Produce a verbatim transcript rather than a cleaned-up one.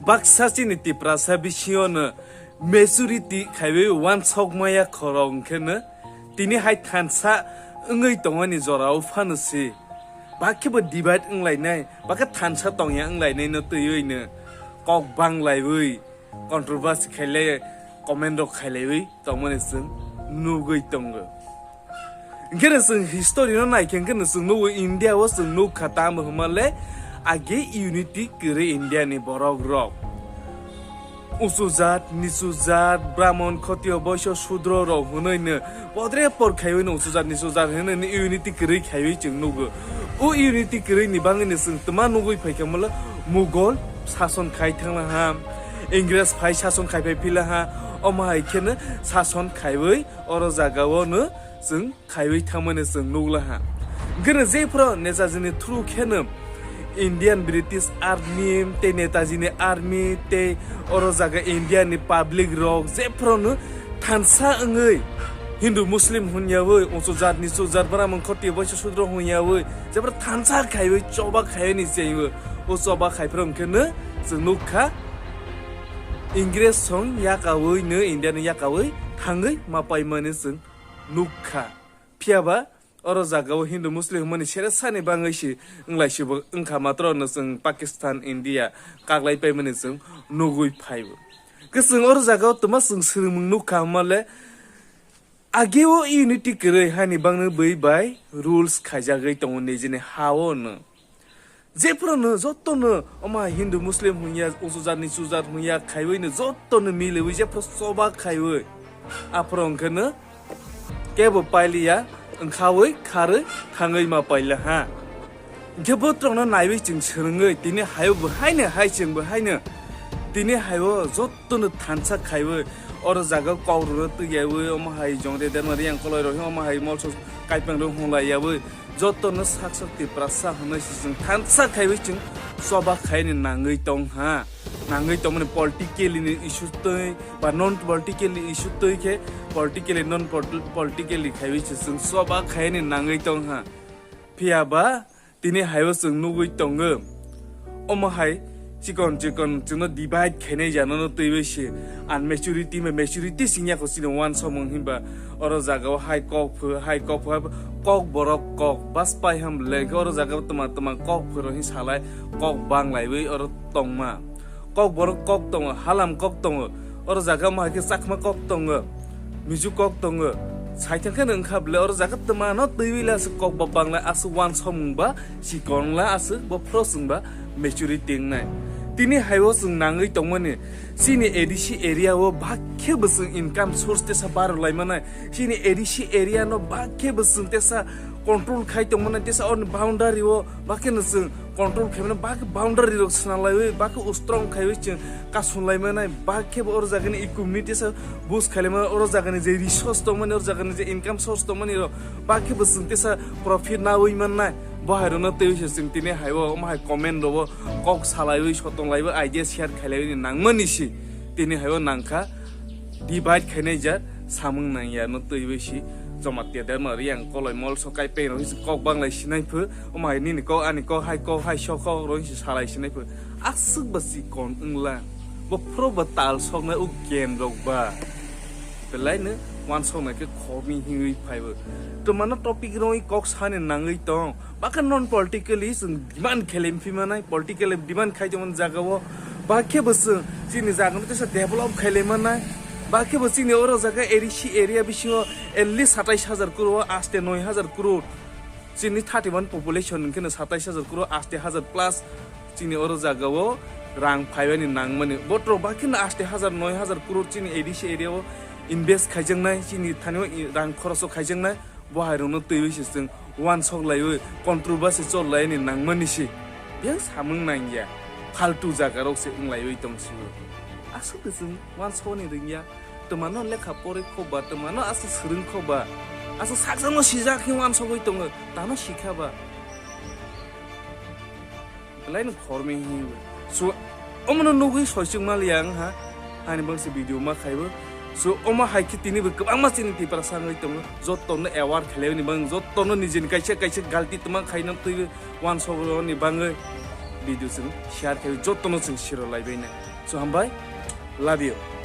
Baksa chini Tiprasa bisingo no majority khaiwi wansok maya khorok hwnkhe no tini hai thansa wngwi tongmani jorao phano se. Bakhe bo divide wnglainai, bakhe thansa tongya wnglainai no twiwi no kok banglaiwi controversy khailai, comment rok khailaiwi tongmani chwng nugwi tongo. Hwnkhe no chwng history no naikhe hwnkhe no chwng nugo India o chwng nukha tamo hwnmale age unity kwrwi India ni borok rok. Uchu jat, nichu jat, Brahmon, Khotiyo, Boisyo, Sudro rok hwnwi no podre por khaiwi no uchu jat, nichu jat hwnwi no unity kwrwi khaiwi chwng nugo. O unity kwrwi ni bangwi no chwng twma nugwi phaikha hwnmale Mughal sason khai thangla ha, Ingres phai sason khai phai phila ha, omo hai kheno sason khaiwi oro jagao no chwng khaiwi thangmani chwng nukla ha. Hwnkhe no jephru Netaji ni through kheno Indian British Army tei Netaji ni army tei oro jaga India ni public rok jephru no thansa wngwi Hindu Muslim hunyawi, uchu jat nichu jat, Brahmon Khotiyo Boisyo Sudro hunyawi jephru thansa khaiwi choba khaiwi ni chengwi o choba khaiphru hwnkhe no chwng nukha Ingres song yakawi no India no yakawi thangwi ma paimani chwng nukha. Phiya ba oro jagao Hindu Muslim hwnmani sere sani bangwi si wnglaisibo wngkha, matro no chwng Pakistan, India kaklai paimani chwng nugwi phaibo. Kwchwng oro jagao twma chwng swrwngmung nukha hwnmale ageo unity kwrwi hani bangno bwi bai rules khaijagwi tongo nijini hao no. Jephru no joto no omo hai Hindu Muslim hwnya, uchu jat nichu jat hwnya khaiwi no joto no miliwi jephru choba khaiwi. Aphuru hwnkhe no kebo pailiya, wngkhawi kharwi thangwi ma paila ha. Hwnkhe botrok no naiwi chwng swrwngwi tini hayo bo haino hai chwng bo haino tini hayo joto no thansa khaiwi oro jaga kok rwna twi yawi omo hai jongre derma riyang koloi rok omo hai molso kaipang rok hwnlai yawi. Jotono sak sak Tiprasa hwnwi se chwng thansa khaiwi chwng choba khaini nangwi tong ha. Nangwi tongmani politically ni issue twi ba non politically issue twi khe politically non pol-, politically khaiwi se chwng choba khaini nangwi tong ha. Phiya ba tini hayo chwng nugwi tongo. Omo hai chikon chikon chwngno divide khainai jana no twiwi se unmaturity ba maturity singya ko chini wansokmung hinba oro jaga o hai kok phu hai kok phu hai kok borok kok bas pai ham le oro jaga o tma tma kok phu ro hin salai kok bang laiwi oro tongma kok borok kok tongo halam kok tongo oro jaga o hai khe chakma kok tongo. Misu kok tongo. Saithang khe wngkha bwle oro jaga twmano twiwi le aswk kok ba bangla aswk wansokmung ba chikon la aswk bo phro chwng ba maturity wngnai. Tini hai o chwng nangwi tongmani chini A D C area o bak khe bo chwng income source tesa barwlai manai. Chini A D C area no bak khe bo chwng tesa control khai tongmani tesa orni boundary o bak khe no chwng control khaimano bak boundary rok swnam laiwi bak strong khaiwi chwng kasun laimanai bak khe bo oro jagani economy tesa boost khailaimano oro jagani je resource tongmani oro jagani je income source tongmani rok bak khe bo chwng tesa profit nawi mannai bo hai rokno twiwi se chwng tini hai o omo hai comment rok o kok salaiwi sotong laiwi idea share khailaiwi nangmani si tini hai o nangkha divide khainai jat samung nangya no twiwi si Jamatia derma riyang koloi mol so kai peng rok kok banglai sinai phu. Omo hai nini kok ani kok hai kok hai sok kok roi se salai sinai phu. Aswk ba chikon wngla. Bo phro ba tal soknai o gen rok ba. Belai no wansoknai khe khorni hingwi phaibo. Twmano topic roi kok sani nangwi tong. Bakhe non politically chwng demand khelem phi manai, politically demand khai tongmani jaga o. Bakhe bo chwng chini jaga no tesa develop khailai manai. Bakhe bo chini oro jaga A D C area bisingo at least satais hajar crore, aste noi hajar crore. Chini thirty one population hwnkhe no satais hajar crore, aste hajar plus chini oro jaga o rang phaibani nangmani. Botrok bakheno aste hajar noi hajar crore chini A D C area o invest khaijaknai, chini thani o i-, rang khoroso khaijaknai, bo hai rokno twiwi se chwng wansok laiwi controversy chol laini nangmani se. Biyang samung nangya, phaltu jaga rok se wng laiwi tong sio. Aswk se chwng wansokni rwngya. Twmano lekha porwi kho ba, twmano aswk swrwng kho ba, aswk sakjakno sijak khe wansogwi tongo, tano sikha ba. Belai no khormi hinwi. So, omono nugwi soichwk maliya wngha, ani bangse video ma khaibo. So, omo hai khe tinibo kwbangma chini Tiprasa wngwi tongo, jotono aware khlaimani bang, jotono nijini kaisa kaisa galti twma khaina twiwi wansogwi rokni bangwi. video chwng share khaio, jotono chwng share laibainai. So hambai, love you.